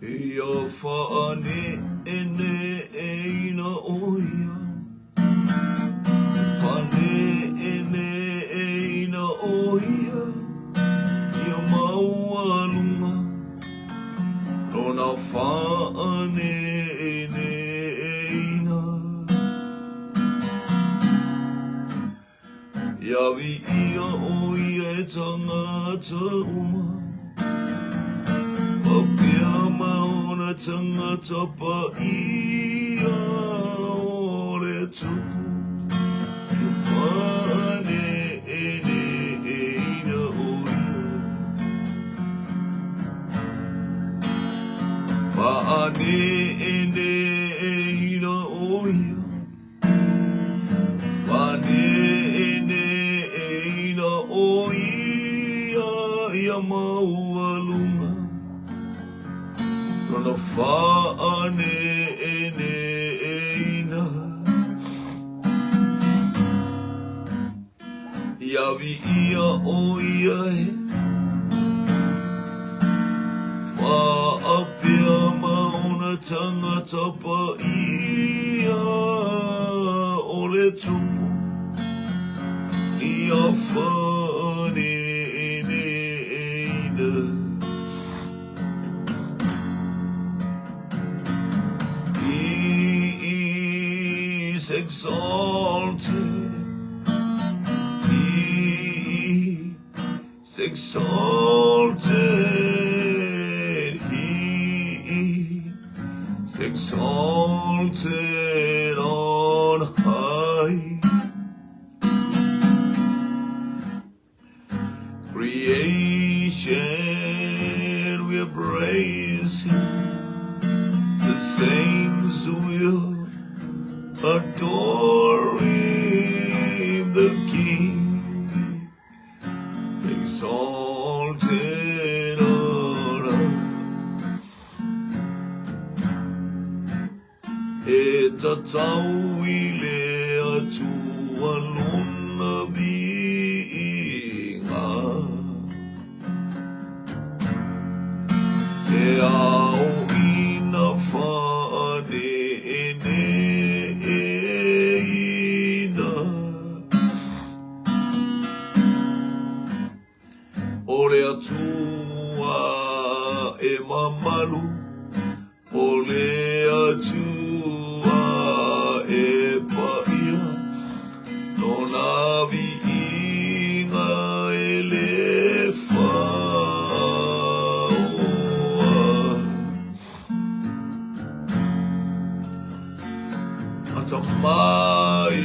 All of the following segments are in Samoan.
Ia faaneneina o ia, faaneneina o ia, ia maualuga lona faaneneina. Ia viia o ia e tangata uma, faapea ma ona tagata paia o le Tupu, ia faaneneina o ia. Faaneneina o ia. Faaneneina o ia ia maualuga lona faaneneina. Ia viia o ia e faapea ma ona tagata paia o le Tupu, ia faaneneina. He is exalted. He is exalted. He is exalted on high. Creation will praise him. The saints will adore him, the King exalted on high. E tatau i le Atua lona viiga. E ao ina faaneneina. O le Atua e mamalu, o le Atua e paia, Lona viiga e le faoa. Atamai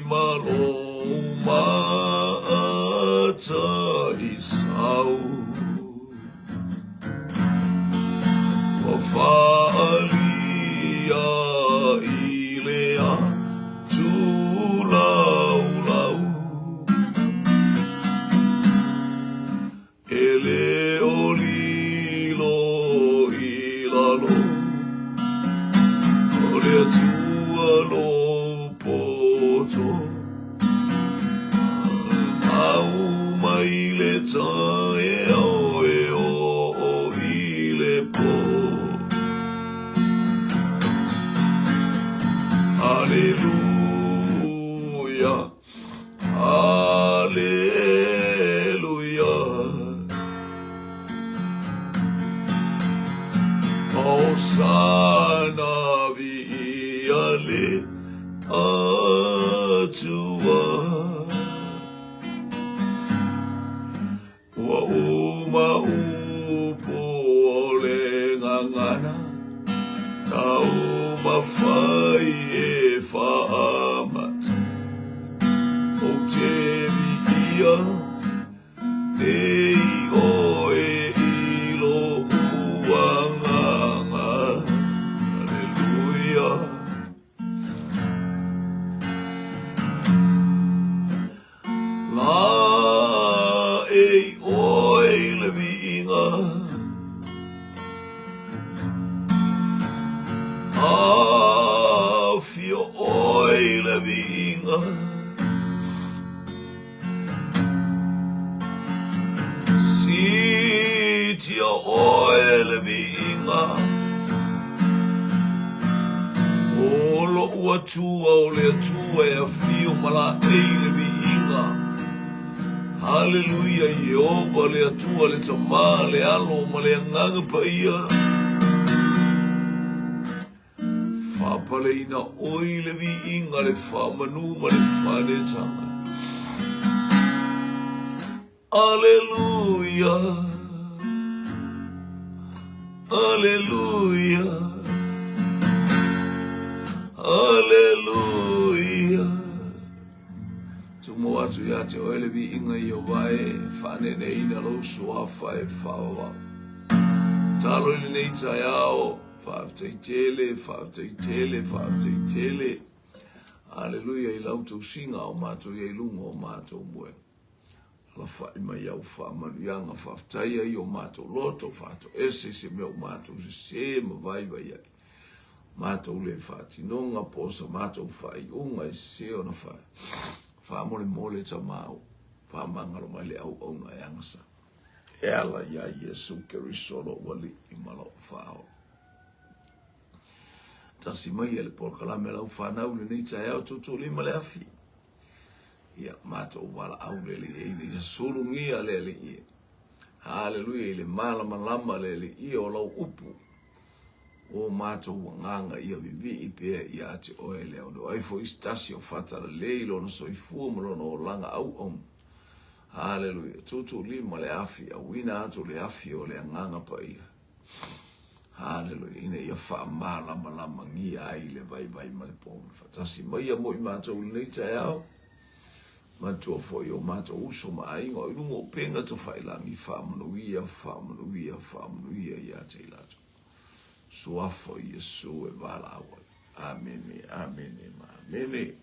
ma lou mata i sau. Ua faaalia i le atulaulau. E le o lilo i lalo o le Atua lou poto. Mau mai le taeao e oo i le po. Aleluia. Aleluia. Hosana viia le Atua. Ua uma upu o le gagana, taumafai e faaamata. Ou te viia nei oe i lou agaga. Aleluia. La e i oe i le viiga. Afio oe i le viiga. Sitia oe le viiga. lou Atua, o le Atua e afio ma laei le viiga. Haleluia, Ieova le Atua, le Tama, le Alo ma le Agaga Paia. Faapaleina oe i le viiga, le faamanu ma le faanetaga. Aleluia, Aleluia, Aleluia. Tumu atu ia te oe le viiga Ieova e, faaneneina lou suafa e faavavau. Talo i lenei taeao, faafetai tele, faafetai tele, faafetai tele. Aleluia i lau tausiga o matou i ai luga o matou moe. Alafai mai au faamanuiaga, faafetai ai o matou loto, faatoese i se mea o matou sese ma vaivai ai. Matou le faatinoga po o sa matou faaiuga e sese ona fai. Faamolemole tamau, faamagalo mai le auauna e agasa. E ala iā Iesu Keriso lou Alii ma lou Faaola. Tasi mai e le polokalame a lau fanau i lenei taeao tuutuulima le afi. Ia, matou valaau le Alii ina ia sulugia le Alii. Haleluia i le malamalama le Alii o lau upu. O matou agaga ia vivii pea ia te oe le au. Ai foi se tasi o fatalalei lona soifua ma lona olaga auauna. Haleluia. Tuutuulima le afi, auina atu le afi o le agaga paia. Haleluia. Ina ia faamalamalamagia ai le vaivai ma le pouna. Faatasi maia mo i matou i lenei taeao. Matua foi o matou uso ma aiga o i luga o upega tafailangi, faamanuia, faamanuia, faamanuia ia te i latou. Suafa o Iesu e valaau ai. Amene, amene ma amene.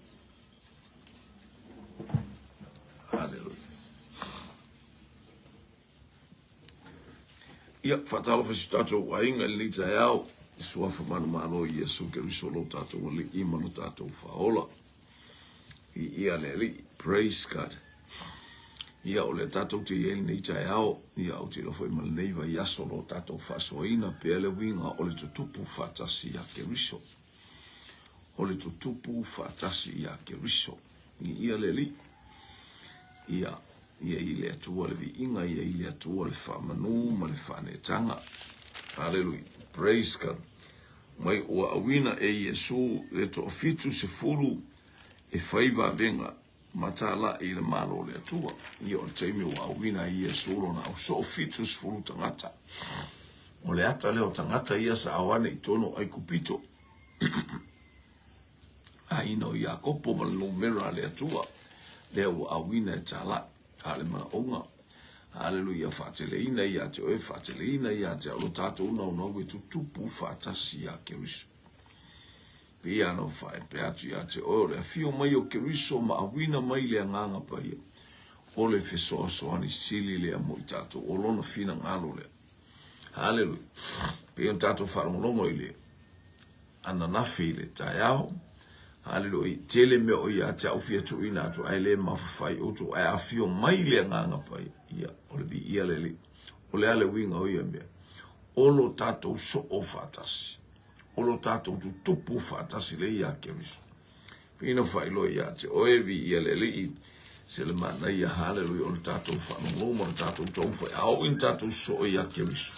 Haleluia. Ia, faatalofa i si o tatou aiga i lenei taeao, i suafa manumalo o Iesu Keriso lo tatou Alii ma lo tatou Faaola. Viia le Alii. Praise God. Ia, o lea tatou te i ai lenei taeao, ia, ou te iloa foi ma lenei vaiaso lo tatou faasoaina pea le uiga o le tutupu faatasi ia Keriso. O le tutupu faatasi ia Keriso. Viia le Alii. Ia, Ia i le Atua le viiga, ia i le Atua le faamanu ma le faaneetaga. Haleluia. Praise God. Mai ua auina e Iesu le 70 e fai vavega ma talai i le Malo o le Atua. Ia o le taimi ua auina e Iesu lona ausoo 70 tagata. O le ata lea o tagata ia sa ao ane i totonu o Aikupito. Aiga o Iakopo ma le numera a le Atua, lea ua auina e Talai, a o le manaoga. Haleluia, faateleina ia te oe, faateleina ia te au lo tatou naunau e tutupu faatasi ia Keriso. Pei lava ona faapea atu ia te oe, o le afio mai o Keriso ma auina mai le Agaga Paia, o le fesoasoani sili lea mo i tatou, o lona finagalo lea. Haleluia. Pei ona tatou faalogologo i le ananafi i le taeao. Haleluia. Tele mea o ia te au fia tuuina atu ae le mafafai outou ae afio mai le Agaga Paia. Ia, o le viia le Alii. O le a le uiga o ia mea? O lo tatou soo faatasi. O lo tatou tutupu faatasi le ia Keriso. Pei ona faailoa ia te oe, viia le Alii, se le manaia, haleluia, o le tatou faalogologo ma le tatou taumafai, a oo ina tatou soo ia Keriso,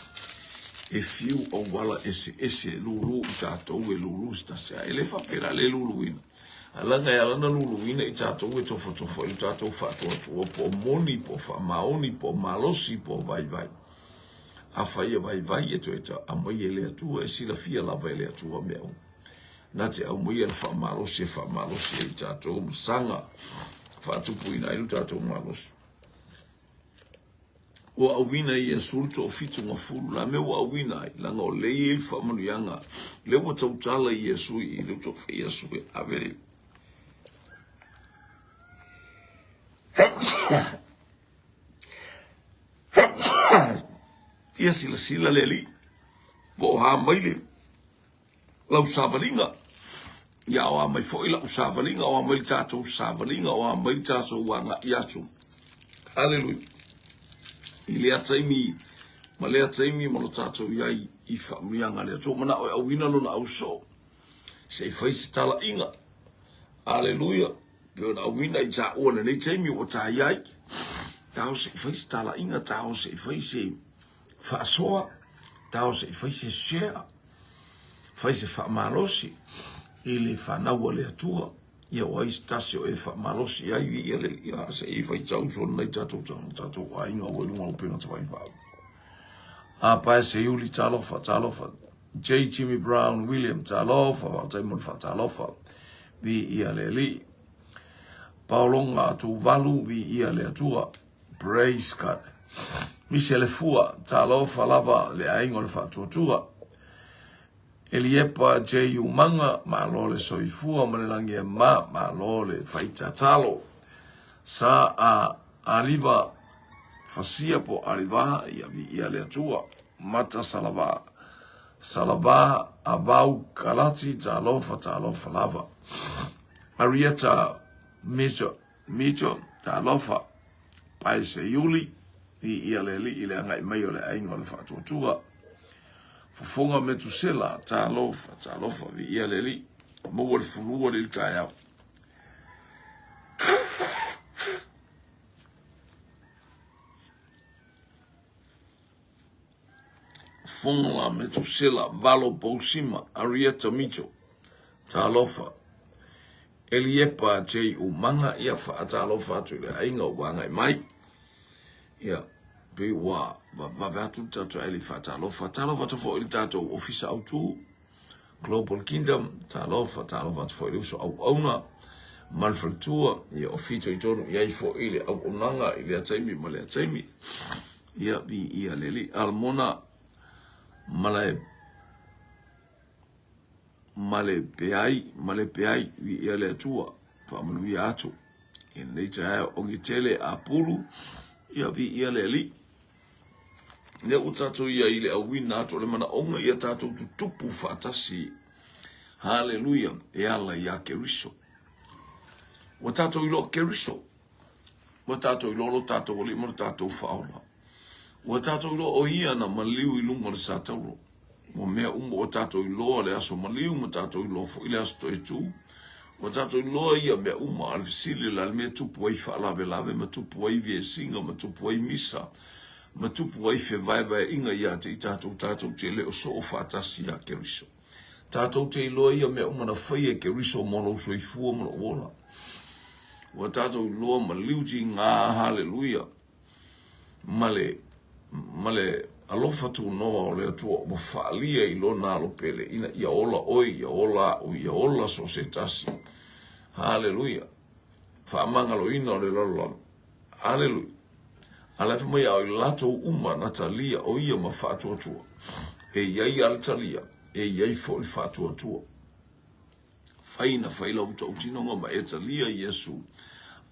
e fiu auala eseese e lulu i tatou, e lulu se tasi, a e le faapena le luluina. A leaga e ala ona luluina i tatou e tofatofa i lo tatou faatuatua, po o moni, po o faamaoni, po o malosi, po o vaivai. Afai e vaivai, e toe aumai e le Atua, e silafia lava e le Atua mea uma. Na te aumaia le faamalosi e faamalosi ai i tatou ma saga faatupuina ai lo tatou malosi. Ua auina i Iesu le toafitu gafulu, la mea ua auina ai, laga o lea e i ai le faamanuiaga, lea ua tautala i Iesu i lea ua taufai Iesu e ave le Ia silasila le Alii, po o a mai le lau savaliga. Ia o a mai foi lau savaliga, o a mai le tatou savaliga, o a mai le tatou agai atu. Aleluia. I lea taimi ma lea taimi ma lo tatou i ai i faamanuiaga a le Atua. Manao e auina lona ausoo. Se i fai se talaiga. Aleluia. Pei ona auina i taua i lenei taimi ua ta i ai. Tao se i fai se talaiga, tao se i fai se faasoa, tao se i fai se share, fai se faamalosi i le fanau a le Atua. Ia o ai se tasi o e faamalosi ai i ia le ia se i fai tau so nei tatou tatou aiga ua i luga o upega tafaivao. A pae se iuli talofa, talofa. J. Jimmy Brown William, talofa, faafetai mo le faatalofa. Viia le Alii. Paologa Tuvalu, viia le Atua. Praise God. Mise le fua, talofa lava le aiga o le faatuatua. Eliepa J. Umanga, malo le soifua ma le lagi e ma, malo le faitatalo. Sa a Aliva Fasia po Aliva, ia viia le Atua. Mata Salava, Salava Avau Kalati, talofa, talofa lava. Arieta Micho, Micho, talofa. Paese Iuli, viia le Alii i le agai mai o le aiga o le faatuatua. Fofoga Metusela, talofa, talofa, viia le Alii. Maua le fulua le taeao. Fofoga Metusela, Valo Pousima, Arieta Micho, talofa. Eliepa J. Umanga, ia faatalofa atu i le aiga ua agai mai. Ia, pei ua vave atu le tatou Eli faatalofa. Talofa atu foi i le tatou ofisa autu, Global Kingdom, talofa, talofa atu foi i le uso auauna ma le faletua, ia o fito i tonu i ai foi le auaunaga i lea taimi ma lea taimi. Ia, vi ia le li Almona malae ma le peai, ma le peai, viia le Atua, faamanuia atu. I lenei taeao ogi tele a pulu, ia viia le Alii. Lea ua tatou ia i le auina atu o le manaoga ia tatou tutupu faatasi. Haleluia, e ala ia Keriso. Ua tatou iloa Keriso. Ua tatou iloa lo tatou Alii ma lo tatou Faaola. Ua tatou iloa o Ia na maliu i luga o le satauro. Ua mea uma ua tatou iloa le aso maliu ma tatou iloa foi le aso toetu. Ua tatou iloa ia mea uma, a o le fesili o le a le mea e tupu ai faalavelave ma tupu ai vesiga ma tupu ai misa ma tupu ai fevaevaeaiga ia te i tatou, tatou te le o soo faatasi ia Keriso. Tatou te iloa ia mea uma na faia e Keriso mo lou soifua ma lou ola. Ua tatou iloa maliu tiga, haleluia, ma le, ma le alofa tunoa o le Atua ua faaalia i Lona alo pele ina ia ola oe, ia ola au, ia ola so o se tasi. Haleluia. Faamagaloina o le lalolagi. Haleluia. A la e fai mai a o i latou uma na talia o ia ma faatuatua. E i ai a le talia, e i ai foi le faatuatua. Fai na fai lau tautinoga ma e talia Iesu,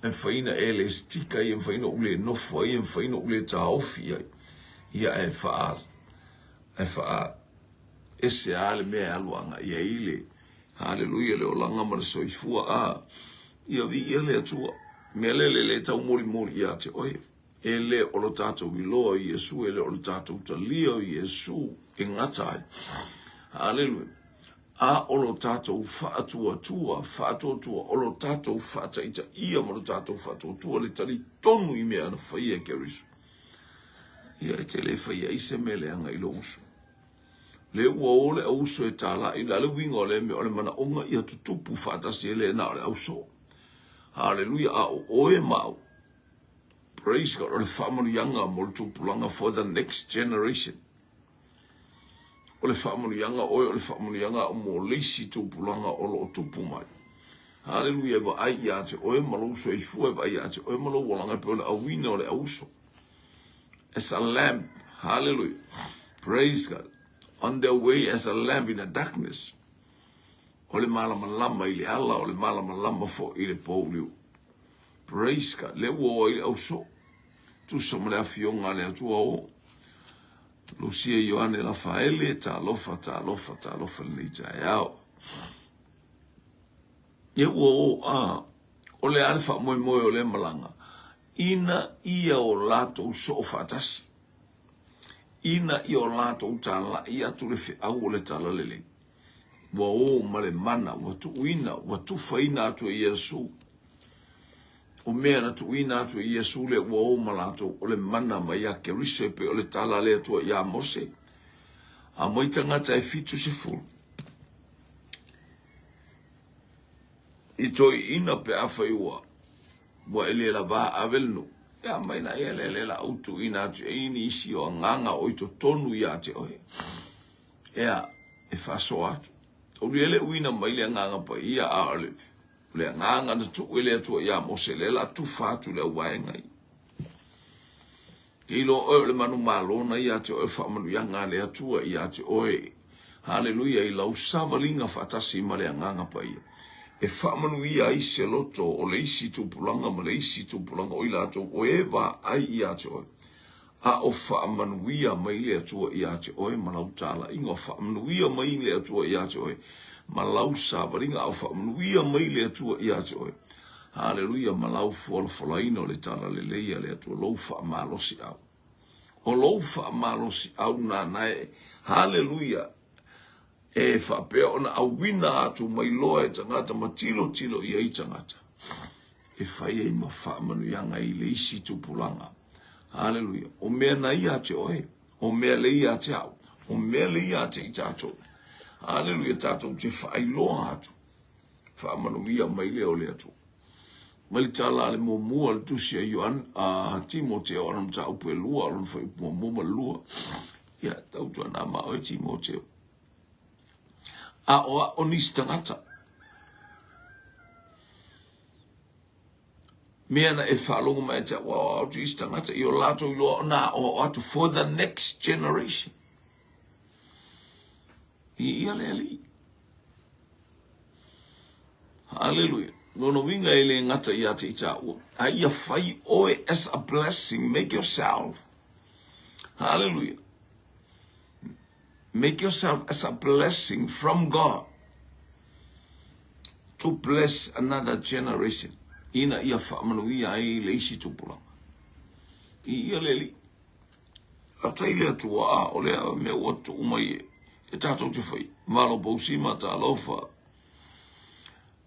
e mafai na e le stika ai, e mafai na ou le nofo ai, e mafai na ou le taofi ai. Ia e faa, e faa ese a le mea e alu agai ai le Haleluia le olaga ma le soifua a ia viia le Atua. Mea lea le le taumolimoli ia te oe. E le o lo tatou iloa o Iesu, e le o le tatou talia o Iesu e gata ai. Haleluia. A o lo tatou faatuatua, faatuatua, o lo tatou faataitaia ma lo tatou faatuatua le talitonu i mea na faia e Keriso. Ia e te le faia ai se mea leaga i lou uso. Lea ua o le auuso e talai, o le a le uiga o lea mea, o le manaoga ia tutupu faatasi e le na o le auso. Haleluia, a o oe ma au. Praise God, o le faamanuiaga mo le tupulaga for the next generation. O le faamanuiaga oe, o le faamanuiaga au mo le isi tupulaga o lo o tupu mai. Haleluia, e vaai ia te oe ma lou soifua, e vaai ia te oe ma lou olaga, e pei o le auina o le auuso. As a lamp, hallelujah, praise God, on their way as a lamp in the darkness. O le malamalama i le ala, o le malamalama foi i le pouliu. Praise God, le ua o ai le auso. Tusa ma le afioga a le Atua o Lucia Ioane Lafaele, talofa, talofa, talofa lenei taeao. E ua o a, o le a le faamoemoe o lea malaga, ina ia o latou soo faatasi, ina ia o latou talai atu le feau o le Talalelei. Ua o ma le mana, ua tuuina, ua tufaina atu e Iesu. O mea na tuuina atu e Iesu lea ua o ma latou, o le mana mai ia Keriso e pei o le tala a le Atua ia Mose. Aumai tagata e 70 i toeaiina pe afai ua ua e le lava ave le nuu, e aumai la ia lea lea la ou tuuina atu i ai nisi o agaga o i totonu ia te oe. Ea, e faasoa atu. Tauli le uina mai le agaga paia, a o le, le agaga na tuu e le Atua ia Mose, lea la tufa atu le auvaega i. Ke iloa oe o le manumalo na ia te oe faamanuiaga a le Atua ia te oe. Haleluia i lau savaliga faatasi ma le agaga paia. E faamanuia ai se loto o le isi tupulaga ma le isi tupulaga o i latou o e vaai ia te oe. A o faamanuia mai le Atua ia te oe ma lau talaiga, o faamanuia mai le Atua ia te oe ma lau savaliga, a o faamanuia mai le Atua ia te oe, haleluia, ma lau folafolaina o le talalelei a le Atua, lou faamalosiau. O lou faamalosiau nana e, haleluia, e faapea ona auina atu mai loa e tagata ma tilotilo i ai tagata, e fai ai ma faamanuiaga i le isi tupulaga. Haleluia. O mea na ia te oe, o mea le ia te au, o mea le ia te i tatou. Haleluia, tatou te faailoa atu. Faamanuia mai lea o le Atua. Mai le tala a le muamua le tusi a Ioane, a Timoteo, a lona mataupu e lua, a lona fuaiupu muamua ma le lua. Ia, tautuana ma oe Timoteo. Aʻoaʻo nisi tagata. Mea na e faalogo mai te au aoao atu isi tagata i o latou iloa ona aoao atu for the next generation. I ia le Alii. Hallelujah. Lona uiga e le gata ia te i tāua. A ia fai oe as a blessing. Make yourself. Hallelujah. Make yourself as a blessing from God to bless another generation. Ina ia faamanuia ai le isi tupulaga. I ia le Alii. Faafetai i le Atua, a o lea mea ua tuu mai e, e tatou te fai. Malo Pausima, talofa.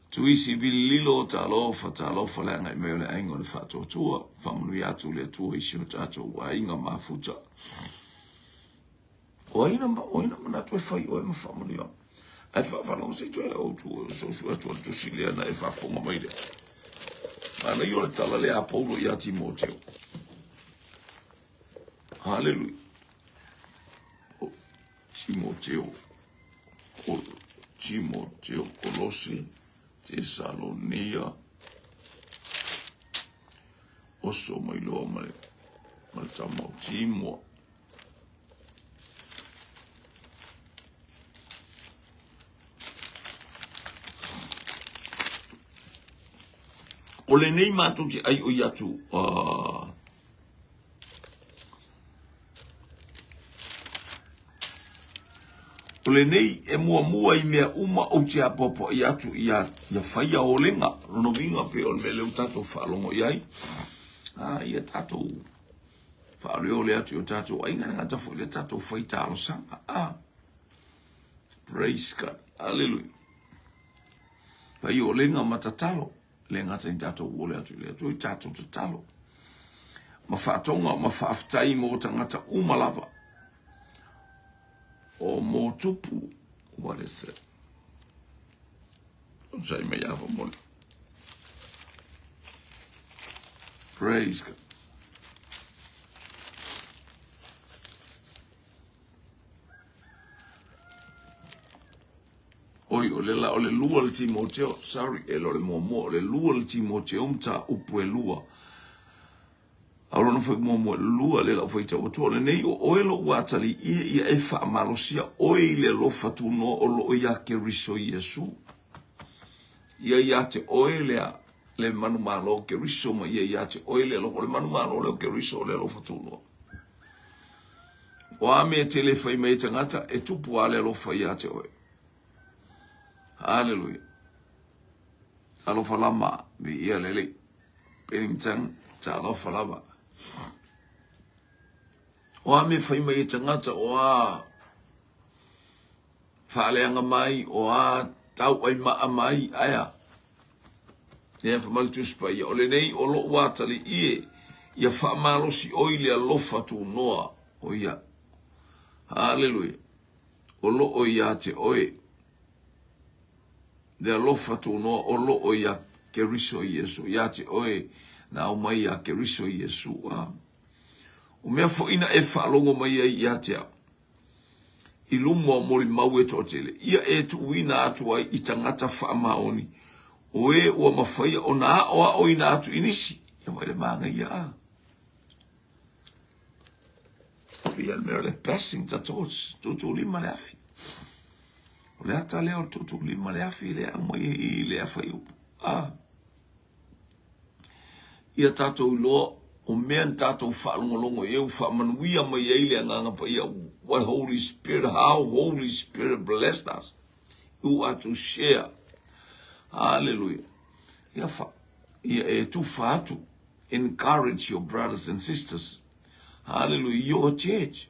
Tuisi Vilililo, talofa, talofa le agai mai o le aiga o le faatuatua. Faamanuia atu le Atua i si o tatou aiga mafuta. O ai na, o ai na manatu e fai oe ma faamanuia? Ae faafalogo se i toe ou tu, suesue atu o le tusi lea na e faafofoga mai lea. Manaia o le tala lea a Paulo ia Timoteo. Haleluia. Timoteo, Timoteo, Kolose, Tesalonia, oso mai loa ma le, ma le tama o Timoa. O lenei matou te ai oi atu uh, O lenei e muamua i mea uma ou te apoapoai atu ia, ia faia olega. Lona uiga pei o le mea lea ua tatou faalogo i ai. A, ia tatou faaoleole atu i o tatou aiga, le gata foi le tatou fai talosaga. A, praise God, hallelujah. Fai olega ma tatalo. Le gata i tatou ole atu i le Atua i tatou tatalo. Ma faatoga ma faafetai mo tagata uma lava. O mō tupu, what is it? Sai mai ava mole. Praise God. Oi, o le la, o le lua le Timoteo, sorry, e le o le muamua, o le lua le Timoteo mataupu e lua. A o lona foi muamua e lua le lau faitau atu, o lenei o oe lou ataliia ia e faamalosia oe i le alofa tunoa o loo ia Keriso Iesu. Ia ia te oe lea le manumalo o Keriso ma ia ia te oe le alofa. O le manumalo lea o Keriso o le alofa tunoa. O a mea tele e fai mai e tagata, e tupu lava le alofa ia te oe. Haleluia. Alofa lama, viia le Alii. Pennington, talofa lava. O a mea fai mai e tagata, o a Faaleaga mai, o a tauaimaa mai, ae a? Lea fai mai le Tusi Paia, o lenei o lou atalii e, ia faamalosi oe i le alofa tunoa o ia. Haleluia. O lo o ia te oe le alofa tunoa o lo o ia Keriso Iesu, ia te oe na aumai ia Keriso Iesu. A. O mea foi na e faalogo mai ai ia te au, i luma o molimau e toatele, ia e tuuina atu ai i tagata faamaoni, o e ua mafaia ona aoaoina atu i nisi. Ia mai le manaia a. Ia le mea o le passing the torch, tuutuulima le afi. O le ata lea o le tuutuulima le afi lea aumai i le fuaiupu. Ah. Ia tatou iloa o mea na tatou faalogologo i ai ua faamanuia mai ai le Agaga Paia, what Holy Spirit, how Holy Spirit blessed us. You are to share. Hallelujah. Ia, fa, ia e tufa atu. Encourage your brothers and sisters. Hallelujah. Your church.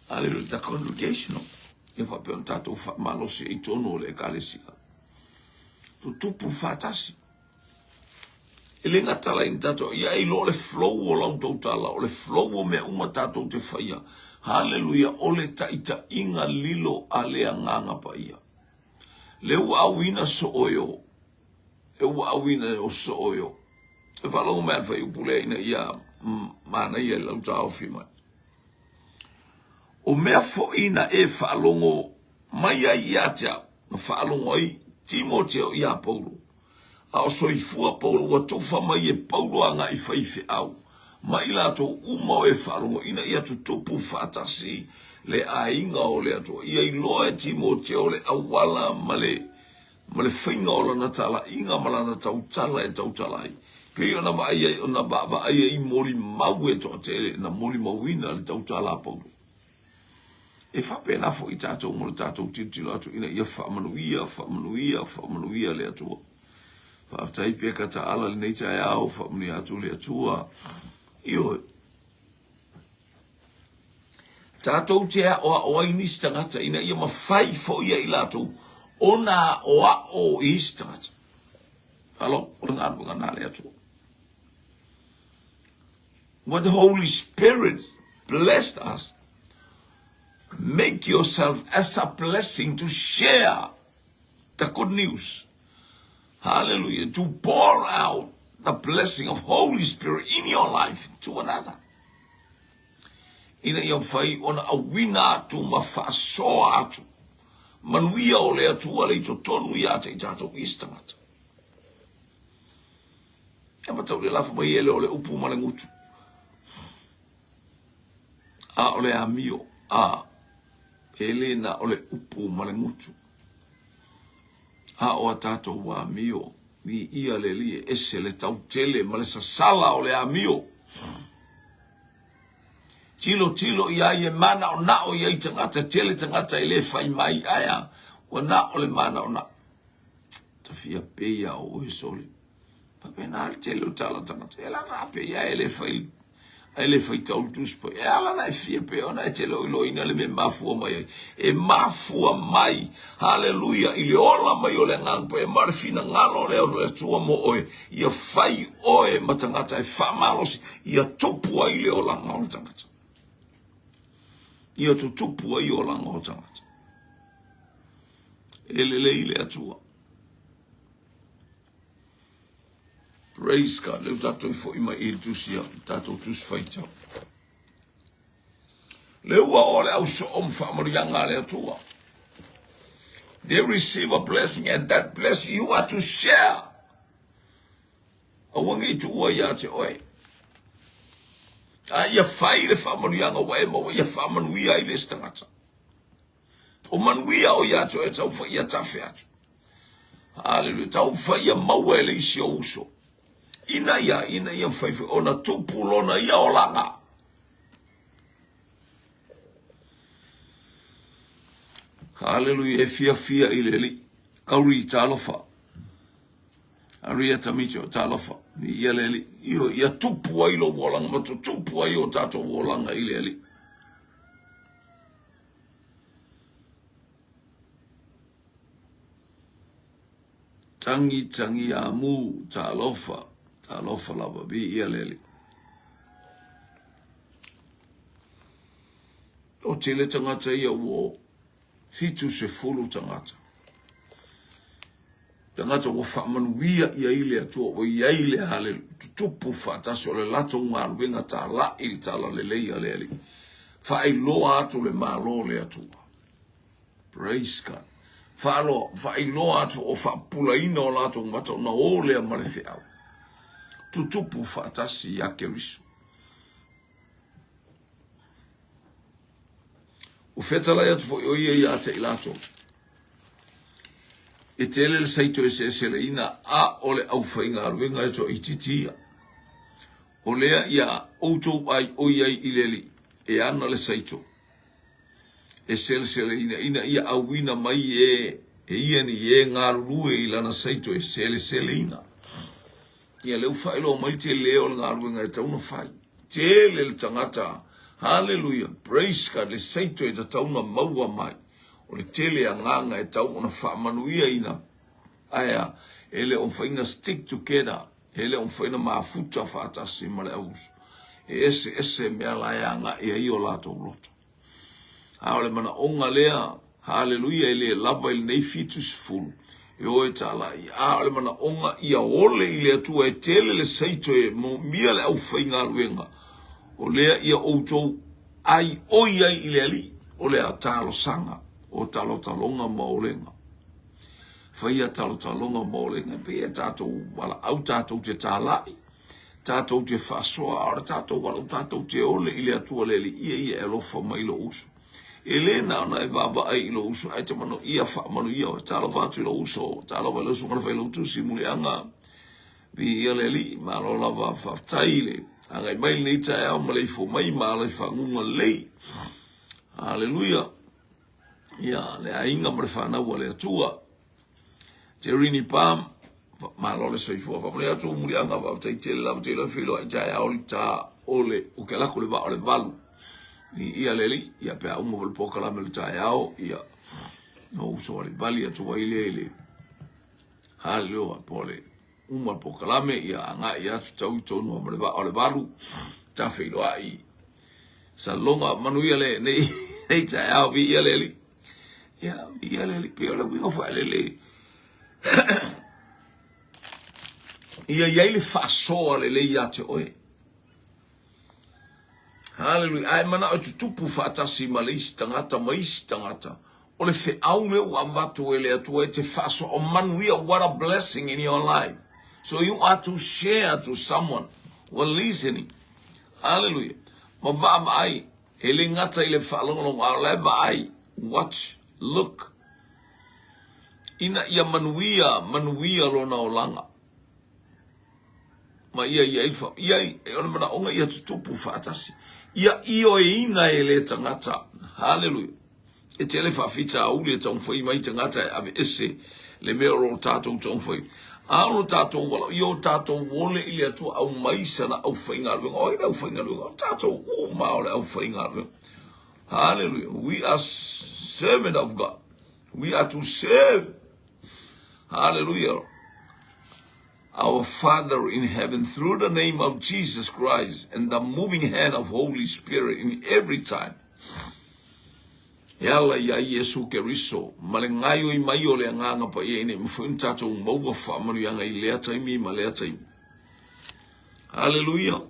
Hallelujah. The congregational. Ia faapea ona tatou faamalosi i totonu o le ekalesia. Tutupu faatasi. E le gata la ina tatou, ia e iloa o le flow o lau tautala, o le flow o mea uma tatou te faia. Haleluia, o le taitaiga lilo a le Agaga Paia. Le ua auina soo e o, e ua auina o soo e o. E faalogo mai a le fuaiupu lea ina ia manaia i lau taofi mai. O mea foi na e faalogo mai ai ia te au, na faalogo ai Timoteo iā Paulo. A o soifua Paulo, ua tofa mai e Paulo agai faifeau, ma i latou uma o e faalogo ina ia tutupu faatasi le aiga o le Atua. Ia iloa e Timoteo le auala ma le ma le faiga o lana talaiga ma lana tautala e tautala ai. Pei ona vaai ai, ona vaavaai ai molimau e toatele na molimauina le tautala a Paulo. E faapena foi tatou mo le tatou tilotilo atu ina ia faamanuia, faamanuia, faamanuia le Atua. Faafetai peka taala lenei taeao, faamanuia atu le Atua. Ioe. Tatou te aoao ai nisi tagata ina ia mafai foi e i latou ona aoao i isi tagata. Alo, o le galuega na le Atua. What the Holy Spirit blessed us, make yourself as a blessing to share the good news. Hallelujah. To pour out the blessing of Holy Spirit in your life to another. Ina ia mafai ona auina atu ma faasoa atu manuia o le Atua le i totonu ia te i tatou i isi tagata. E matau le lafo mai ele o le upu ma le gutu. A o le amio, a e le na o le upu ma le gutu. A o a tatou amio, mi ia le li e ese le tautele ma le sasala o le amio. Tilo tilo ia ai e mana o nao ia i tagata, tele tagata e le fai mai aia, ua na o le mana o nao. Ta fia peia o oe sole. Faapena le tele o tala tagata. E la faapea e le fai ai le faitau le Tusi Paia. E ala ona e fia pea ona e te le o iloaina le mea e mafua mai ai. E mafua mai, haleluia, i le ola mai o le Agaga Paia ma le finagalo lea o le Atua mo oe, ia fai oe ma tagata e faamalosi, ia tupu ai le olaga o le tagata. Ia tutupu ai olaga o tagata. E lelei le Atua. Praise God. Leu tatou foi mai i le tusi a tatou tusi faitau. Le ua o le au soo ma faamanuiaga a le Atua. They receive a blessing and that blessing you are to share. Aua ne i tuua ia te oe. A ia fai le faamanuiaga ua e maua, ia faamanuia ai le isi tagata. O manuia o ia te oe tau fai ia tafe atu. Haleluia. Tau fai ia maua e le isi o uso. Ina ia, ina ia fai fai ona tupu lona ia olaga. Haleluia. E fia fia i le Alii. Kauri talofa. Aria Tamicho, talofa. Ia le Alii. Io, ia tupu ai lou olaga ma tutupu ai o tatou olaga i le Alii. Tangi tangi amu, talofa, talofa lava, viia le Alii. O tele tagata ia ua 70 tagata. Tagata ua faamanuia i ai le Atua, ua i ai le haleluia, tutupu faatasi o le latou galuega talai i le talalelei a le Alii. Faailoa atu le Malo o le Atua. Praise God. Faaloa, faailoa atu o faapupulaina o latou mata ona o lea ma le feau. Tutupu faatasi ia Keriso. Ua fetalai atu foi o ia ia te i latou. E tele le saito eseeseleina a o le aufaigaluega e toaitiiti ia. O lea ia outou ai o i ai i le Alii e ana le saito e seleseleina ina ia auina mai e e ia ni e galulue i lana saito e seleseleina. Ia lea ua faailoa mai le tele o le galuega e tatau ona fai. Tele le tagata, haleluia, praise God, le saito e tatau ona maua mai. O le tele agaga e tatau ona faamanuiaina. Ae a, e le o mafai ona stick together, e le o mafai ona mafuta faatasi ma le auuso. E eseese mea la e agai ai o latou loto. A o le manaoga lea, haleluia, e le lava i lenei 70, e o e talai. A o le manaoga ia ole i le Atua e tele le saito e moomia le aufaigaluega, o lea ia outou ai oi ai i le Alii, o le talosaga, o talotaloga ma olega. Faia talotaloga ma olega, pei e tatou valaau tatou te talai, tatou te faasoa, a o le tatou valaau tatou te ole i le Atua le Alii, ia ia e alofa mai i lou uso. E le na ona e vaavaai i lou uso, ae te mano ia faamanuia oe. Talofa atu i lou uso, talofa i lau susuga i le Failautusi, Muliaga, viia le Alii, malo lava faafetai i le agai mai lenei taeao ma le ifo mai ma ala i faguga lelei. Haleluia. Ia, le aiga ma le fanau a le Atua. Jerini Palm, malo le soifua. Faamanuia atu Muliaga, faafetai tele lava te iloa feiloai taeao le ta o le, o ke alako le vaa o le valu. Viia le Alii, ia pe a uma foi le polokalame o le taeao, ia, na ou savalivali atu ai lea i le haleluia po o le uma le polokalame, ia agai atu tau i tonu ma le vaa o le valu, ta feiloai. Saloga manuia le nei, nei taeao, viia le Alii. Ia, ia le Alii, pei o le uiga faelele. Ia i ai le faasoa lelei ia te oe. Haleluia. Ae manao e tutupu faatasi ma le isi tagata ma isi tagata. O le feau lea ua avatu e le Atua e te faasoa o manuia. What a blessing in your life. So you are to share to someone who are listening. Hallelujah. Ma vaavaai. E le gata i le faalogologo, a o la e vaai, watch, look, ina ia manuia, manuia lona olaga. Ma ia i ai le fa, ia, o le manaoga ia tutupu faatasi. Ia ioeina e le tagata. Haleluia. E tele faafitauli e taumafai mai tagata e aveese le mea o lo o tatou taumafai. A o lo tatou valaau, ia o tatou ole i le Atua aumai sana aufaigaluega. O ai le aufaigaluega? O tatou uma o le aufaigaluega. Hallelujah. We are servant of God. We are to serve. Hallelujah. Our Father in heaven through the name of Jesus Christ and the moving hand of Holy Spirit in every time. E ala iā Iesu Keriso, ma le gaoioi mai o le Agaga Paia ina ia mafai ona tatou maua faamanuiaga i lea taimi ma lea taimi. Haleluia!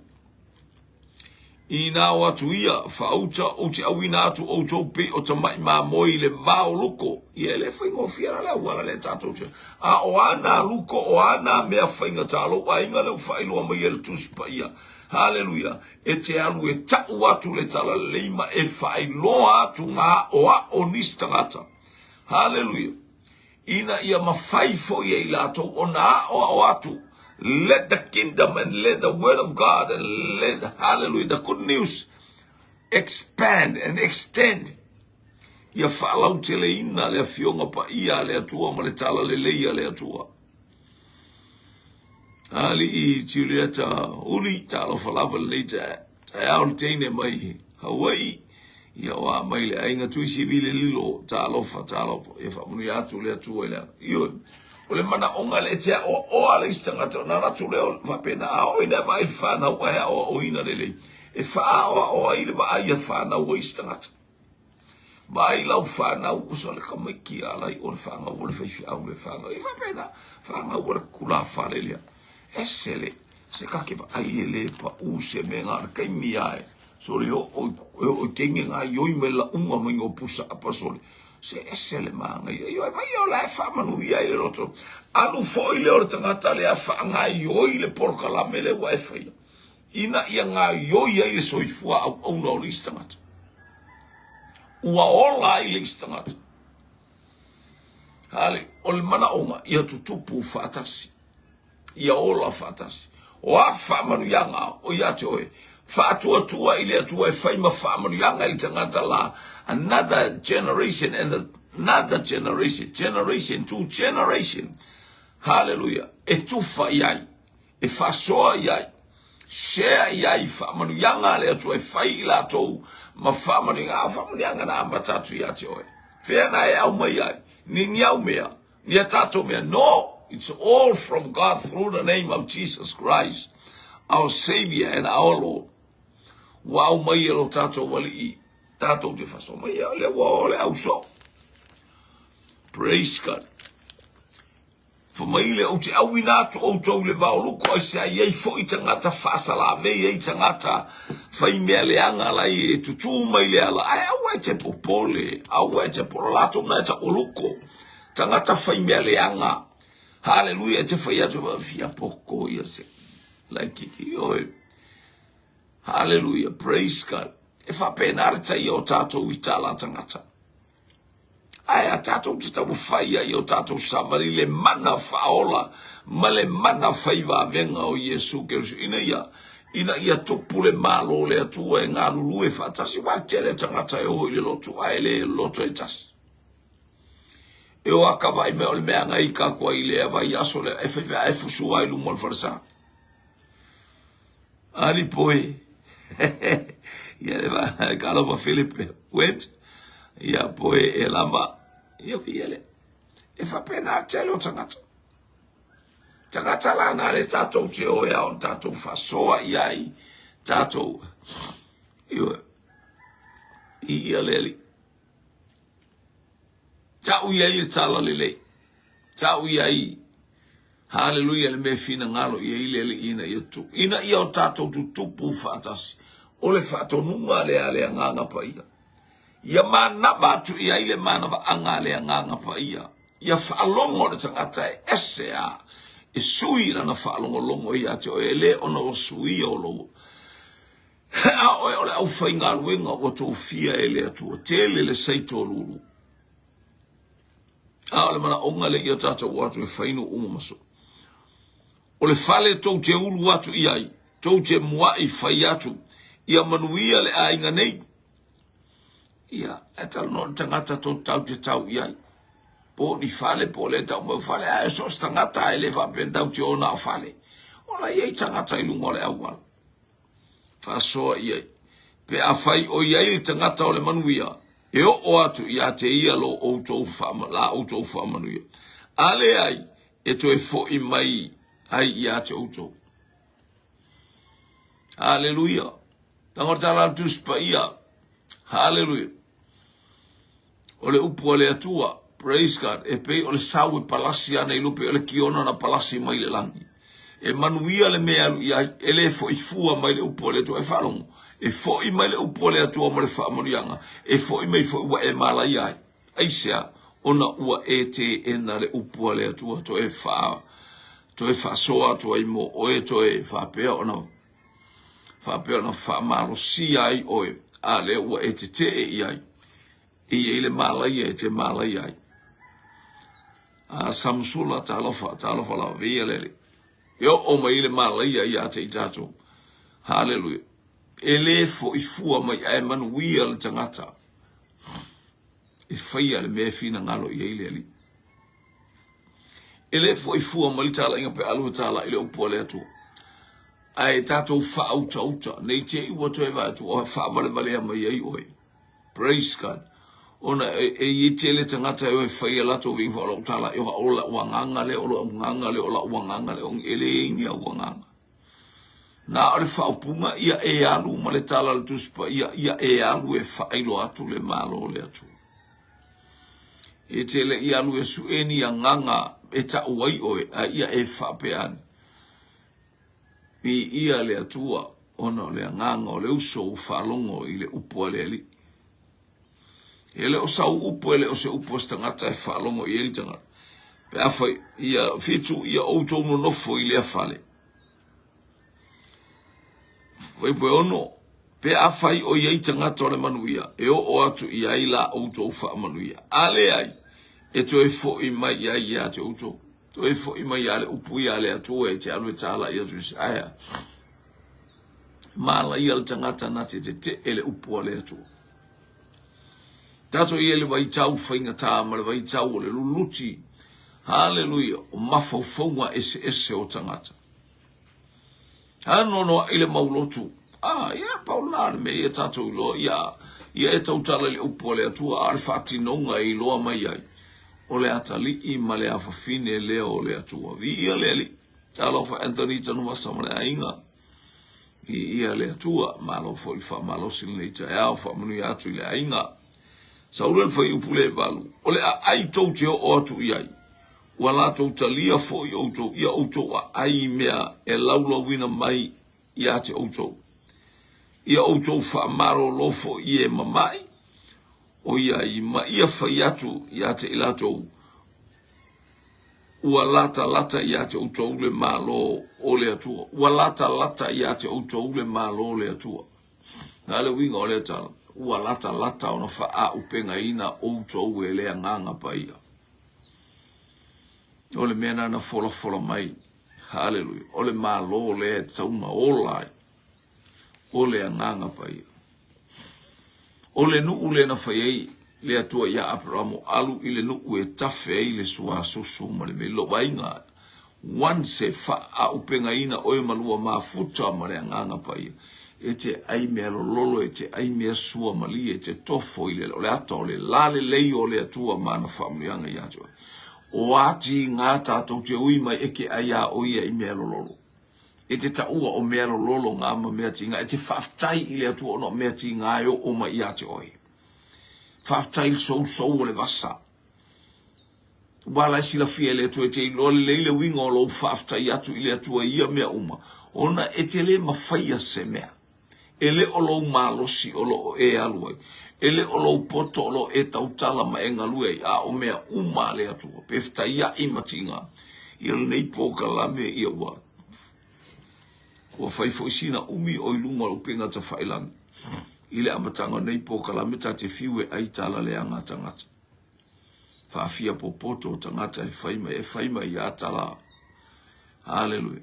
Inā o atu ia, faauta, ou te auina atu outou pei o tamaʻi mamoe i le va o luko. Ia, e le faigofie la le auala lea tatou te. A o a nā luko, o a nā mea faigata a lou aiga lea ua faailoa mai e le Tusi Paia. Haleluia! E te alu e taʻu atu le talalelei ma e faailoa atu ngā aʻoaʻo nisi tagata. Haleluia! Ina ia mafai foi e i latou ona aʻoaʻo atu. Let the kingdom and let the word of God and let, hallelujah, the good news expand and extend. Ia faalauteleina le Afioga Paia a le Atua ma le talalelei a le Atua. Alii Julieta Uli, talofa lava lenei taeao le teine mai Hawaii. Ia o a mai le aiga Tuisi Vile Lilo, talofa, talofa. Ia faamanuia atu le Atua i le ioe. O le manaoga lea e te aoaoa le isi tagata ona alu atu lea faapena, a oo ina e vaai i le fanau ae aoaoina lelei, e faaaoaoa ai le vaai a fanau a isi tagata. Vaai lau fanau, uso le tamaiti a lai o le fanau o le faifeau le fanau. E faapena, fanau o le tulafale lea. Ese le, se kake vaai e le pau se mea na o le taimi lava e sole e oo e oo i teine gaoioi mai le lauga mai o pusa apa sole. Se ese le manaia. Ioe, vai o la e faamanuia ai le loto. Alu foi lea o le tagata lea faagaoioi le polokalame lea ua e faia. Ina ia gaoioi ai le soifua auauna o le isi tagata. Ua ola ai le isi tagata. Hale, o le manaoga ia tutupu faatasi. Ia ola faatasi. O a faamanuiaga o ia te oe, faatuatua i le Atua e fai ma faamanuiaga i le tagata la, another generation and another generation, generation to generation. Hallelujah. E tufa i ai, e faasoa i ai, share i ai faamanuiaga a le Atua e fai i latou ma faamanuiaga. A o faamanuiaga na amata atu ia te oe. Fea na e aumai ai? Ni ni au mea, ni a tatou mea. No, it's all from God through the name of Jesus Christ, our Savior and our Lord. Ua aumai e lo tatou Alii, tatou te faasoa mai ia, lea ua o le auso. Praise God. Fai mai le, Ou te auina atu outou i le vao luku, aisea i ai foi tagata faasalavei ai tagata fai mea leaga la e tutū mai le ala, ae aua e te popole, aua e te polo latou na e tauluko, tagata fai mea leaga. Haleluia, e te fai atu, fia poko ia se laikiki oe. Haleluia, praise God. E faapena le taia o tatou i tala tagata. Ae a tatou te taumafai ai i o tatou savali le mana faaola ma le mana fai vavega o Iesu Keriso ina ia ina ia tupu le Malo o le Atua e galulue faatasi, aua e tele tagata e o i le lotu ae le loto e tasi. E o aka vai mea o le mea ngai ka kua i lea vai aso lea e fai e fusu ai luma o le falesa. Ali poi. Ia le va ka lo Philip went. Ia poi e lama. Ia fi ele. E faapena tele o tagata. Tagata la na le tatou te o e ao tatou faasoa i ai tatou. Ioe. I ia le ali. Tau i ai le tala lelei. Tau i ai Haleluia le mea e finagalo i ai le Alii ina ia tu, ina ia o tatou tutupu faatasi. O le faatonuga lea a le Agaga Paia. Ia manava atu i ai le manavaaga a le Agaga Paia. Ia faalogo le tagata e ese a, e sui lana faalogologo ia te oe, e le ona ua suia o lou. A oe o le aufaigaluega ua tofia e le Atua, tele le saito lulu. A o le manaoga lea ia tatou o atu e fai nuuga ma so. O le fale tou te ulu atu i ai, tou te mua'i fai atu, ia manuia le aiga nei. Ia, e talanoa le tagata tou tau te tau i ai. Po o ni fale, po o le tau mai o fale, ae so o se tagata e le faapea tau te o na o fale. O la i ai tagata i luga o le auala. Faasoa i ai. Pe afai o i ai le tagata o le manuia, e oo atu ia te ia lo outou la outou faamanuia. A leai, e toe foi mai ai ia te outou. Haleluia. Tangata la Tusi Paia. Haleluia. O le upu a le Atua, praise God, e pei o le sau e palasi ana i lupe o le kiona na palasi mai le lagi. E manuia le mea alu i ai, e le foi fua mai le upu a le Atua, e faalogo, e foi mai le upu a le Atua ma le faamanuiaga, e foi mai foi ua e malaia ai. Aisea? Ona ua e teena le upu a le Atua, toe faa, toe faasoa atu ai mo oe, toe faapea ona faapea ona faamalosia ai oe, a lea ua e tetee i ai, e i ai le malaia e te malaia ai. A Samusula, talofa, talofa lava, viia le Alii. E oo mai le malaia ia te i tatou. Haleluia. E le foi fua mai ae manuia le tagata e faia le mea e finagalo i ai le Alii. E le foi fua mai le talaiga pe alu e talai le upu a le Atua. Ae tatou faautauta, nei te i ua toe vaai atu, o faavalevalea mai ai oe. Praise God. Ona e i ai tele tagata e o e fai a latou viiga o lau tala, o lau agaga lea, o lou agaga lea, o lau agaga lea, e leai ni au agaga. Na o le faaupuga ia e alu ma le tala a le Tusi Paia, ia e alu e faailoa atu le Malo o le Atua. E te le i alu e sue ni agaga e tau ai oe, a ia e faapea ane, Viia le Atua, ona o le agaga o le uso ua faalogo i le upu a le Alii. E le o sau upu, e le o se upu a se tagata e faalogo i ai le tagata. Pe afai, ia fitu, ia outou nonofo i lea fale. Fuaiupu e 6, Pe afai o i ai tagata o le manuia, e oo atu i ai la outou faamanuia. A leai, e toe foi mai i ai ia te outou. Toe foi mai ia le upu ia le Atua e te alu e talai atu i se aea. Malaia le tagata na te tetee le upu a le Atua. Tatou i ai le vaitau faigata ma le vaitau o le luluti. Haleluia, o mafaufauga eseese o tagata. Anoanoai le maulotu. Ah, ia, pau lena o le mea ia tatou iloa, ia, ia e tautala i le upu a le Atua, a o le faatinoga e iloa mai ai, o le atalii ma le afafine lea o le Atua. Viia le Alii. Talofa Anthony Tanuvasa ma le aiga. Viia le Atua. Malo foi le faamalosi lenei taeao, faamanuia atu i le aiga. Saula le fuaiupu le 8, o le aai tou te oo atu i ai, ua latou talia foi outou ia outou aai i mea e laulauina mai ia te outou. Ia outou faamalolo foi i e mama'i o i ai, ma ia fai atu ia te i latou, Ua latalata ia te outou le Malo o le Atua. Ua latalata ia te outou le Malo o le Atua. Na le uiga o lea tala, ua latalata ona faaupegaina outou e le Agaga Paia. O le mea na folafola mai, haleluia, o le Malo lea e tatau ona ola ai, o le Agaga Paia. O le nuu lea na fai ai le Atua iā Aperamo, alu i le nuu e tafe ai le suasusu ma le meli. Lou aiga, once e faaupegaina oe ma lua mafuta ma le Agaga Paia, e te ai mea lololo, e te ai mea suamalie, e te tofo i le, o le ata o le lalelei o le Atua ma ana faamanuiaga ia te oe. O a tiga tatou te ui mai e ke ai a o ia i mea lololo. E te taua o mea lololo ngā ma mea tiga. E te faafetai i le Atua ona o mea tiga e oo mai ia te oe. Faafetai i le sousou o le vasa. Ua la e silafia e le Atua e te iloa lelei le uiga o lou faafetai atu i le Atua i ia mea uma, ona e te le mafaia se mea. E le o lou malosi o lo o e alu ai, e le o lou poto o lo o e tautala ma e galue ai, a o mea uma a le Atua, pe fetaiai ma tiga ia lenei polokalame, ia ua ua fai foi sina umi o i luga o le upega tafailagi. I le amataga o nei polokalame ta te fiu e ai tala leaga a tagata. Faafia popoto o tagata e fai mai, e fai mai ia tala. Haleluia.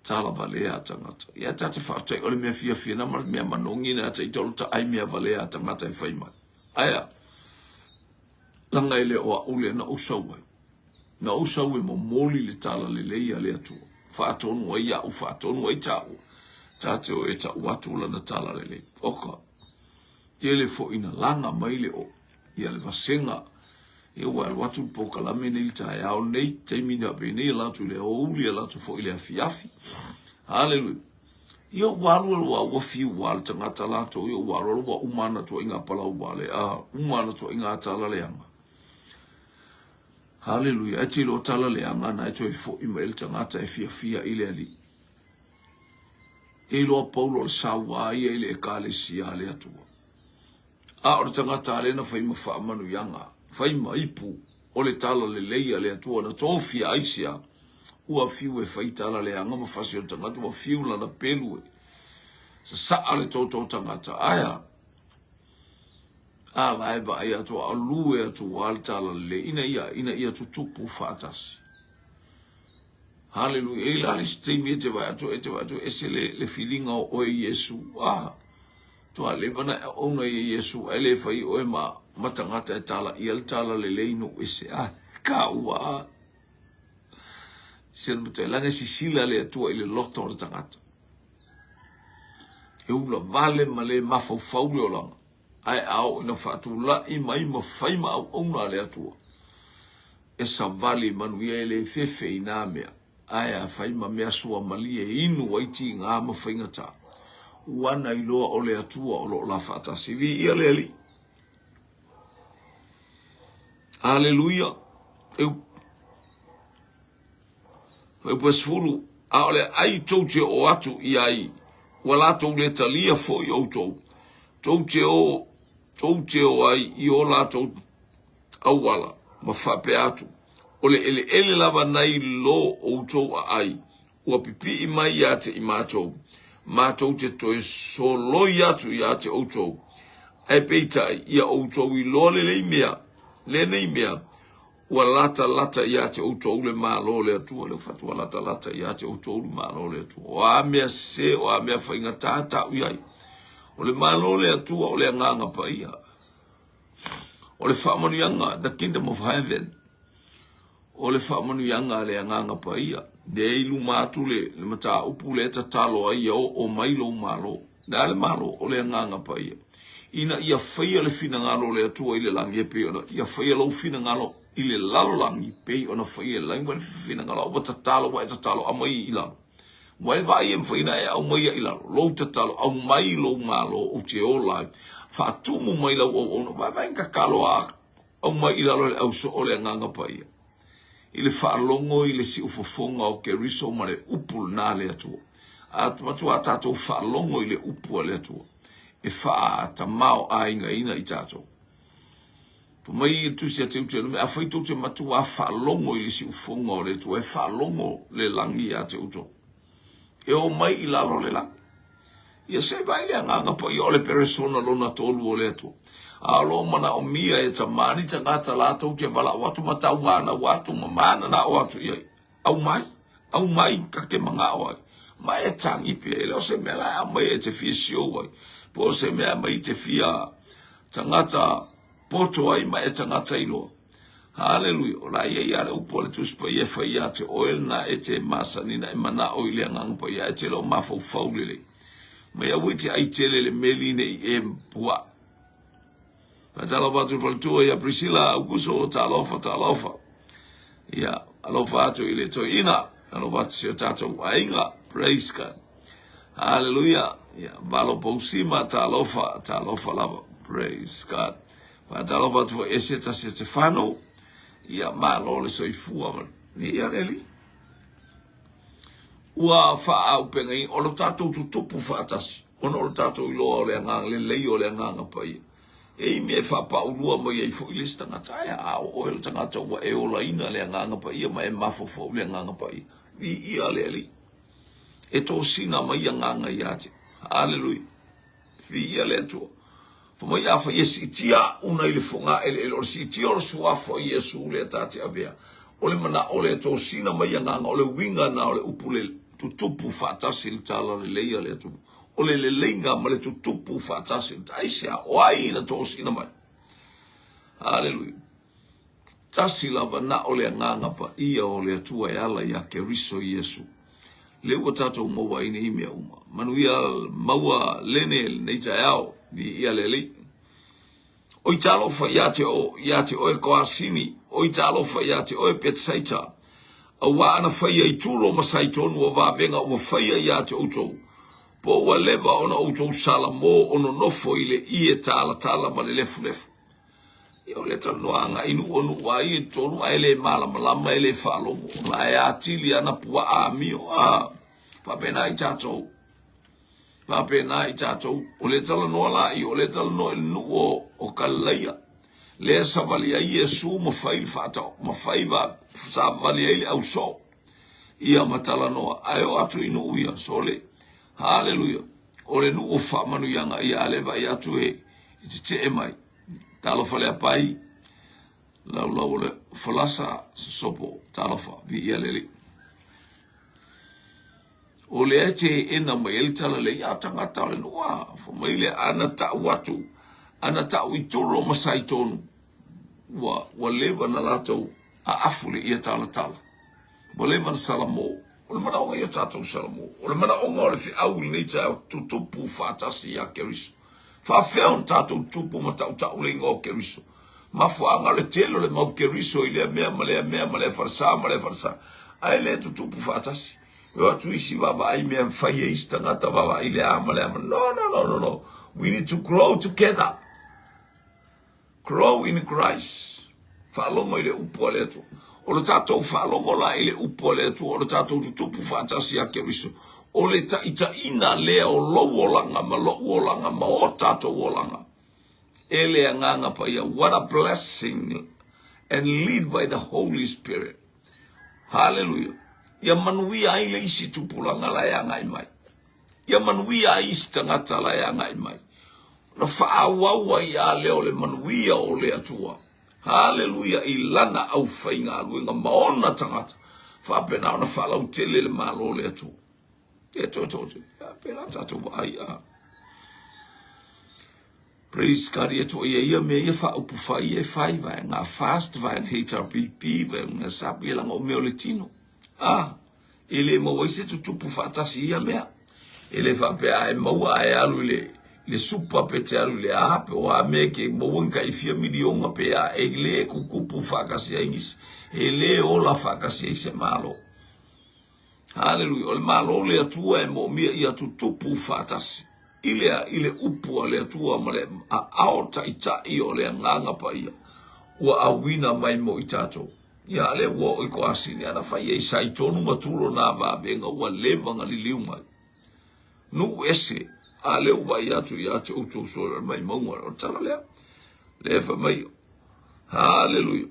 Tala valea a tagata. Ia ta te faafetai o le mea fiafia na ma le mea manogi na ta ita o ta ai mea valea a tagata e fai mai. Aea, laga e le o a'u lea na ou sau ai. Na ou sau e momoli le tala lelei a le Atua. Faatonu ai a'u, faatonu ai tāua. Ta te o e ta'u atu lana tala lelei. Oka, tele foi na laga mai le o ia le vasega ia ua alu atu le polokalame nei i le taeao nei, taimi na penei ala atu i le aoauli, ala atu foi i le afiafi. Haleluia. Ia ua alu alu a ua fiu a le tagata latou, ia ua alu alu ua uma ana tuaiga palau wale, a uma ana tuaiga tala leaga. Haleluia. E te iloa tala leaga na e toe foi mai le tagata e fiafia i le Alii. E iloa Paulo o le saua ia i le ekalesia a le Atua. A o le tagata a lea na fai ma faamanuiaga, fai ma ipu o le tala lelei a le Atua na tofia ai sea, ua fiu e fai tala leaga ma fasi o le tagata, ua fiu lana pelu e sasaa le toto tagata. Aea, a la e vaai atu a o lue atu a le tala lelei ina ia, ina ia tutupu faatasi. Haleluia. E i la le isi taimi e te vaai atu, e te vaai atu ese le, le filiga o oe Iesu. Ah, Tua leva na e auauna ia Iesu ae le fai oe ma, ma tagata e talaia le tala lelei nuu ese a ka ua se le matai laga e sisila le Atua i le loto o le tagata. E ula vale ma le mafaufau le olaga. Ae a oo ina faatulai mai ma fai ma auauna a le Atua, e savali manuia e le fefe i nā mea, ae a fai ma mea suamalie e inu ai tigā ma faigata, ua na iloa o le Atua o lo o la faatasi. Viia le Alii. Aleluia. Eu Fuaiupu 10, A o le ai tou te oo atu i ai, ua latou le talia foi outou, tou te o, tou te o ai i o latou auala, ma faapea atu, O le eleele lava nai lo outou aai, ua pipii mai ia te i matou, matou te toe soloi atu ia te outou. Ae peitai, ia outou iloa lelei mea, lenei mea, Ua latalata ia te outou le Malo o le Atua, lea ua fai atu ua latalata ia te outou le Malo o le Atua. O a mea sese, o a mea faigata tau i ai. O le Malo o le Atua o le agaga paia. O le faamanuiaga, the kingdom of heaven, o le faamanuiaga a le agaga paia. Lea i luma atu le, le mataupu lea e tatalo ai ia oo mai lou Malo. Le a le Malo? O le Agaga Paia. Ina ia faia le finagalo o le Atua i le lagi e pei ona ia faia lou finagalo i le lalolagi pei ona faia i le lagi. Ua le finagalo ua tatalo, ua e tatalo aumai i lalo. Ua e vaai e mafai ona e aumaia i lalo lou tatalo, aumai lou Malo ou te ola ai. Faatumu mai lau auauna. Vaai tatalo a aumai i lalo e le au soo o le Agaga Paia. I le faalogo i le siufofoga o Keriso ma le upu lena a le Atua. A matua tatou faalogo i le upu a le Atua, e faatamaoaigaina i tatou. Fai mai le Tusi a Teutelume, afai tou te matua faalogo i le siufofoga o le Atua, e faalogo le lagi ia te outou. E o mai i lalo le lagi. Ia se vaai le agaga paia o le peresona lona tolu o le Atua. A o lo o manaomia e tamā ni tagata latou te valaau atu ma tauanau atu ma mananao atu i ai. Aumai, aumai ta te manao ai. Ma e tagi pea, e le o se mea la e aumai e te fia show ai, po o se mea e aumai e te fia tagata poto ai ma e tagata iloa. Haleluia! O la e i ai lava le upu a le Tusi Paia e fai ia te oe lena e te masani na e manao i le Agaga Paia, ae te le o mafaufau lelei. Mai aua i te ai tele le meli ne i e puaa. Faatalofa atu i le faletua ia Priscilla Aukuso, talofa, talofa. Ia, alofa atu i le toeaina, alofa atu i si o tatou aiga. Praise God. Haleluia. Ia, Valo Pousima, talofa, talofa lava. Praise God. Faatalofa atu foi e se tasi e Stefano. Ia, malo le soifua ma ia le Alii. Ua faaaupegaina, o lo tatou tutupu faatasi, ona o lo tatou iloa o le agaga lelei o le agaga paia. E i mea e faapaulua mai ai foi le isi tagata, ae a o oe le tagata ua e olaina le agaga paia ma e mafaufau i le agaga paia. Viia le Alii. E tosina mai agaga ia te. Haleluia. Viia le Atua. Fai mai afai e siitia aʻu nai le fogaeleele, o le siitia o le suafa o Iesu lea ta te avea. O le manaʻo lea tosina mai agaga, o le uiga na o le upu le tutupu faatasi le tala lelei a le Atua. O le leleiga ma le tutupu faatasi le tala. Aisea? O ai na tosina mai? Haleluia. Tasi lava na o le Agaga Paia o le Atua e ala iā Keriso Iesu, lea ua tatou maua ai nei mea uma. Manuia maua lene lenei taeao, viia le Alii. Oi talofa ia te o, ia te oe Koasini, oi talofa ia te oe Petsaita, auā ana faia i Turo ma Saitonu o vavega ua faia ia te outou, po ua leva ona outou sala mō o nonofo i le ie talatala ma le lefulefu. Ia o le talanoa agai i nuu o nuu a ia i totonu ae le malamalama e le faalogo la e atili ana puaa amio a faapena i tatou faapena i tatou o le talanoa la i o le talanoa i le nuu o, o Kalilaia lea savali ai Iesu ma fai le faatao ma fai va savali ai le ausoo ia ma talanoa ae o atu i nuu ia sole haleluia o le nuu o faamanuiaga ia a le vaai atu e i tetee mai Talofa le apai, laulau o le falasa, sosopo, talofa, viia le Alii. O lea e teena mai ai le tala lei, a tagata o le nuu a, fai mai le ana tau atu, ana tau i Turo ma Saitonu, ua, ua leva na latou aafu le ia talatala. Ua leva na salamo. O le manaoga ia tatou salamo. O le manaoga o le feau i lenei taeao, tutupu faatasi ia Keriso. Faafefea ona tatou tupu ma tautau le igoa o Keriso? Mafuaaga o le tele o le mau Keriso i lea mea ma lea mea ma lea falesa ma lea falesa, ae le tutupu faatasi. E o atu isi vaavaai mea e fai e isi tagata, vaavaai le a ma le a ma. No, no, no, no, no. We need to grow together. Grow in Christ. Faalogo i le upu a le Atua. O le tatou faalogo la i le upu a le Atua, o le tatou tutupu faatasi ia Keriso, o le taitaiina lea o lou olaga ma lou olaga ma o tatou olaga e le Agaga Paia. What a blessing and lead by the Holy Spirit. Hallelujah. Ia manuia ai le isi tupulaga la e agai mai. Ia manuia ai isi tagata la e agai mai. Ona faaauau ai a lea o le manuia o le Atua. Haleluia i lana aufaigaluega ma ona tagata. Faapena ona faalautele le Malo o le Atua. E toe toe te, pēlā tatou vaai a. Praise God, ia toa ia ia mea ia whaaupu whai e whai vai, ngā fast vai, HRPP vai, ngā SAP, ia langa o mea o le tino. Ah, E le maua ai se tutupu faatasi i ia mea. E le faapea a e maua ae alu i le, i le supa pe te alu i le a pe o a mea ke maua ni kai fia milionga pe a e le kukupu faatasi ai nisi. E le ola faatasi ai se Malo. Haleluia. O le Malo o le Atua e moomia ia tutupu faatasi. I le a, i le upu a le Atua ma le aao taitai o le Agaga Paia ua auina mai mo i tatou. Ia lea ua oo i Koasini, ana fai ai sai tonu ma tulo nā vavega ua leva na liliu mai. Nuu ese, a lea ua vaai atu ia te outou sole o le maimauga, o le tala lea. Lea fai mai, haleluia.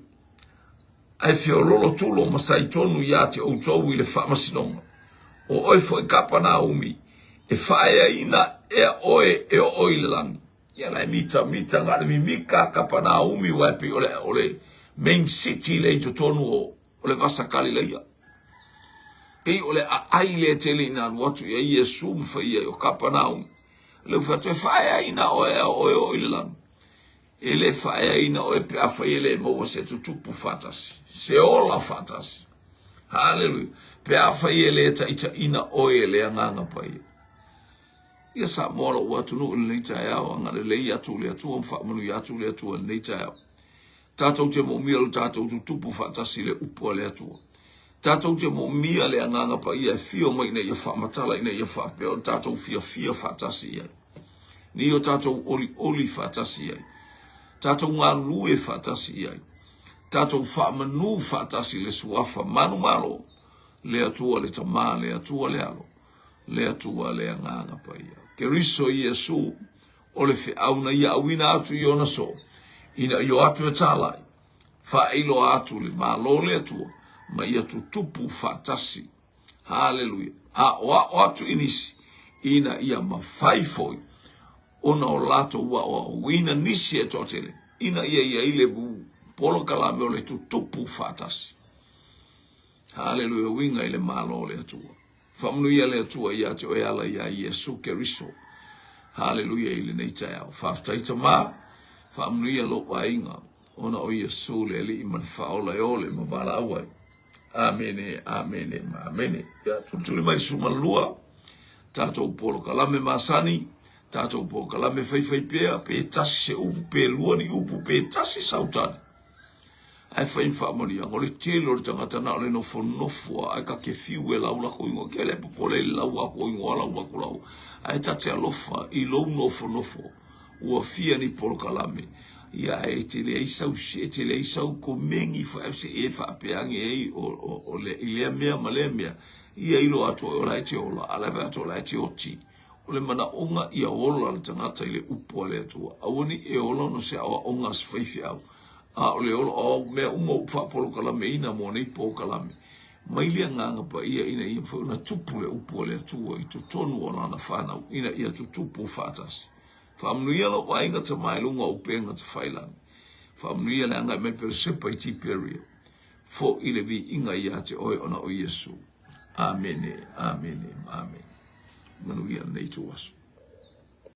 Ae feololo tulo ma sai tonu ia te outou i le faamasinoga. O oe foi Kapanaumi, e faaeaina ea oe e oo i le lagi. Ia la e mita mita na le mimika Kapanaumi wa e pei o le o le main city le i totonu o o le vasa Kalileia. Pei o le aai le tele ina alu atu i ai Iesu ma fai ai o Kapanaumi. Le u fai atu e faaeaina oe a oe o i le lagi. E le faaeaina oe pe afai e le maua se tutupu faatasi, se ola faatasi. Haleluia. Pe afai e le taitaiina oe e le Agaga Paia. Ia Samoa lou atunuu i lenei taeao, agalelei atu le Atua ma faamanuia atu le Atua i lenei taeao. Tatou te moomia lo tatou tutupu faatasi i le upu a le Atua. Tatou te moomia le Agaga Paia e fio mai ina ia faamatala ina ia faapea ona tatou fiafia faatasi i ai. Ni o tatou olioli faatasi i ai. Tatou galulue faatasi i ai. Tatou faamanu faatasi i le suafa manumalo, le Atua le Tama, le Atua le Alo, le Atua le Agaga Paia. Keriso Iesu o le feau na ia auina atu i ona so, ina ia o atu e tālai, faailoa atu le Malo o le Atua, ma ia tutupu faatasi. Haleluia. Aʻoaʻo atu i nisi, ina ia mafai foi ona o latou aoaoina nisi e toatele, ina ia i ai le polokalame o le tutupu faatasi. Haleluia, uiga i le Malo o le Atua. Faamanuia le Atua ia te oe ala iā Iesu Keriso. Haleluia i lenei taeao. Faafetai Tama, faamanuia lou aiga, ona o Iesu le Alii ma le Faaola e ole ma valaau ai. Amene, amene, ma amene. Ia, tulituli mai sumalua, tatou polokalame masani, tatou polokalame faifai pea, pe tasi se upu, pe lua ni upu, pe tasi sau tali. Ae fai ma faamanuiaga, o le tele o le tagata na o le nofonofo a, ae ta te fiu e lau lako ingoa, ke le popole i le lau aku o ingoa lau aku lau, ae ta te alofa i lou nofonofo, ua fia ni polokalame, ia ae e te leai sau, e te leai sau komeni fa, se e faapea ane ai o, o, o le, i lea mea ma lea mea, ia iloa atu oe o la e te ola, a la e vaai atu o la e te oti. O le manaʻoga ia ola le tagata i le upu a le Atua. Aua ne i e ola ona o se aoaoga a se faifeau, a o le ola o au mea uma ua faapolokalameina mo nei polokalame. Mai le Agaga Paia ina ia mafai ona tupu le upu a le Atua i totonu o lana fanau, ina ia tutupu faatasi. Faamanuia lou aiga tama i luga o upega tafailagi. Faamanuia le agai mai Peresepa i Tiperia. Foʻi le viiga ia te oe ona o Iesu. Amene, amene, amene. Manuia lenei ituaso.